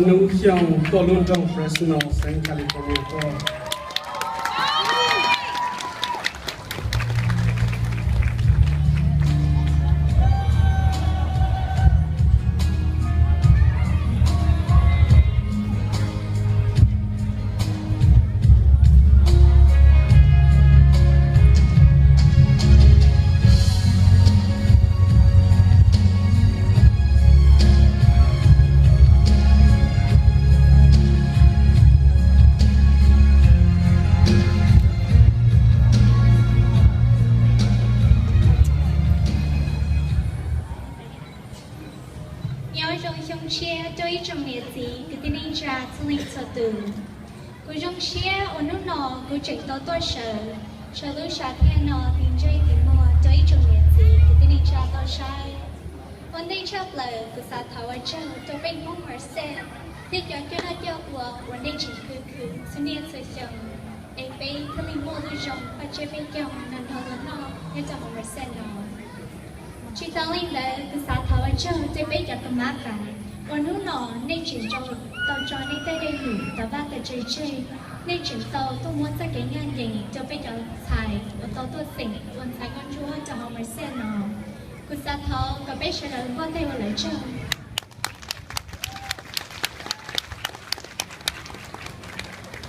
Hnub Xyooj tuaj lub nroog Fresno, xeev California tuaj. Nyob zoo xyoo tshiab rau ib tsoom niam txiv kwv tij neej tsa txhua leej txhua tus. Kuv zoo siab uas hnub no kuv tseem tau tuaj sawv saum lub sam thiaj no tiv ntsej tiv muag rau ib tsoom niam txiv kwv tij neej tsa tau saib. Ua ntej tshaj plaws kuv xav thov ua tsaug rau peb Hmoob Merced thiab cov coj noj coj ua uas nej tseem khwv khwv txhua niaj txhua xyoo, es peb thiaj li muaj lub zoo paj tsiab peb caug no nrog luag noj nyob rau hauv Merced no. Tsis tas li ntawd kuv xav thov ua tsaug rau peb cov ka mab kas uas hnub no nej tseem tau tso nej tej dej num tas vaj tas tse tseg, nej tseem tau tuaj muab txoj kev ncaj ncees rau peb cov ntxhais uas tau tuaj xeem ua ntxhais nkauj ntsuab rau hauv Merced no. Kuv xav thov kom peb sawv daws npuaj tes ua lawv tsaug.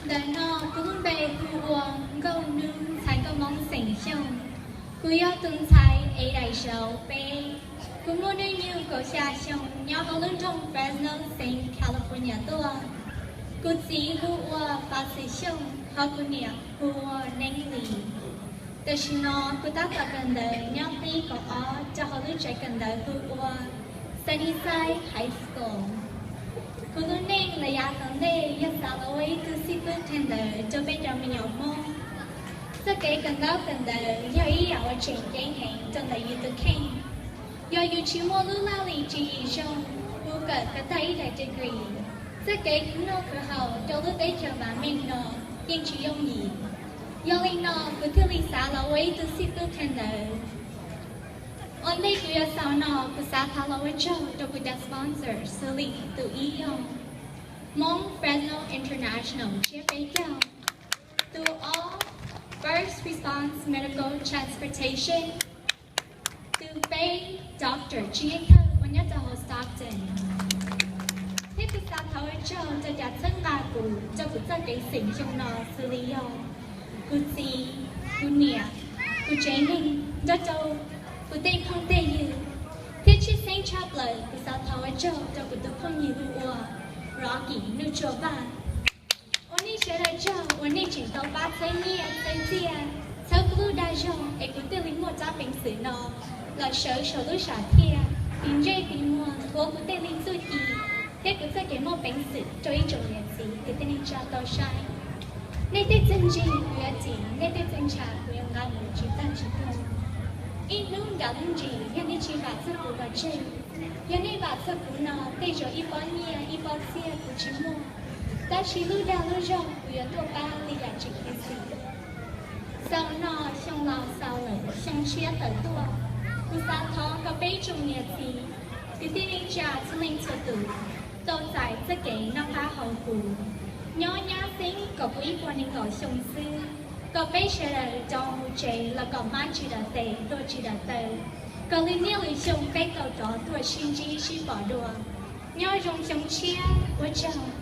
Ntawm no kuv lub npe hu ua Nkauj Nub, ntxhais nkauj Hmoob xeem Xyooj. Kuv yog tus ntxhais es daim zauv peb. Kuv muaj hnub nyoog kaum xya xyoo, nyob hauv lub nroog Fresno, xeev California tuaj. Kuv txiv hu ua Fav Xwm Xyooj, hos kuv niam hu ua Neeb Lis. Tam sim no kuv tab tom kawm ntawv nyob qib kaum ob rau hauv lub tsev kawm ntawv hu ua Sunnyside High School. Kuv lub neej los yav tom ntej yog xav los ua ib tug xib fwb qhia ntawv rau peb cov me nyuam Hmoob. Txoj kev kawm ntaub kawm ntawv yog ib yam uas tseem ceeb heev rau ntawm yus tus kheej. Yog yus tsis muaj lub laj lim tswv yim zoo, mus kawm kom tag ib daim degree, txoj kev khwv noj khwv haus rau lub teb chaws vam meej no yeej tsis yooj yim. Yog li no kuv thiaj li xav los ua ib tug xib fwb qhia ntawv. Ua ntej kuv yuav xaus no, kuv xav thov los ua tsaug rau kuv cov sponsor xws li tus ib yog Hmoob Fresno International tsiab peb caug, tus ob First Response Medical Transportation, tus peb Doctor Tsis Yeej Thawj uas nyob rau hauv Stockton. Thiab kuv xav thov ua tsaug rau cov txhawb nqa kuv rau kuv txoj kev xeem xyoo no xws li yog kuv txiv, kuv niam, kuv tsev neeg, nrog rau kuv tej phooj tej ywg, thiab tshwj xeeb tshaj plaws kuv xav thov ua tsaug rau kuv tus phooj ywg hu ua Rocky Nuj Tsua Vaj. Ua nej sawv daws tsaug uas nej tseem tau pab txhawb nyiaj txhawb txiaj, txhawb kuv lub dag zog es kuv thiaj li muaj tsab peev xwm no los sawv saum lub sam thiaj tiv ntsej tiv muag thuav kuv tej li txuj ci thiab kuv txoj kev muaj peev xwm rau ib tsoom niam txiv kwv tij neej tsa tau saib. Nej tej txiaj ntsig kuv yuav tsim, nej tej txiaj ntsha kuv yuav nqa mus tsis tag tsis tuag. Ib hnub nrad lub ntsis yog nej tsis vam txog kuv pov tseg, yog nej vam txog kuv no tej zaum ib pob nyiaj ib pob txiaj kuv tsis muaj, tab sis lub dag lub zog kuv yuav tuaj pab li yam tseem ceeb xwb. Xaus no xyoo laus xaus lawm, xyoo tshiab tawm tuaj, kuv xav thov kom peb tsoom niam txiv kwv tij neej tsa txhua leej txhua tus tau txais txoj kev noj qab haus huv, nyob nyab xeeb kom puv ib puas nees nkaum xyoo xwb, kom peb sawv daws rov mus tsev los kom hmab tsis dam tes hlua tsis dam taw, kom lwm niaj lwm xyoo peb tau rov tuaj sib ntsib sib pom dua. Nyob zoo xyoo tshiab, ua tsaug.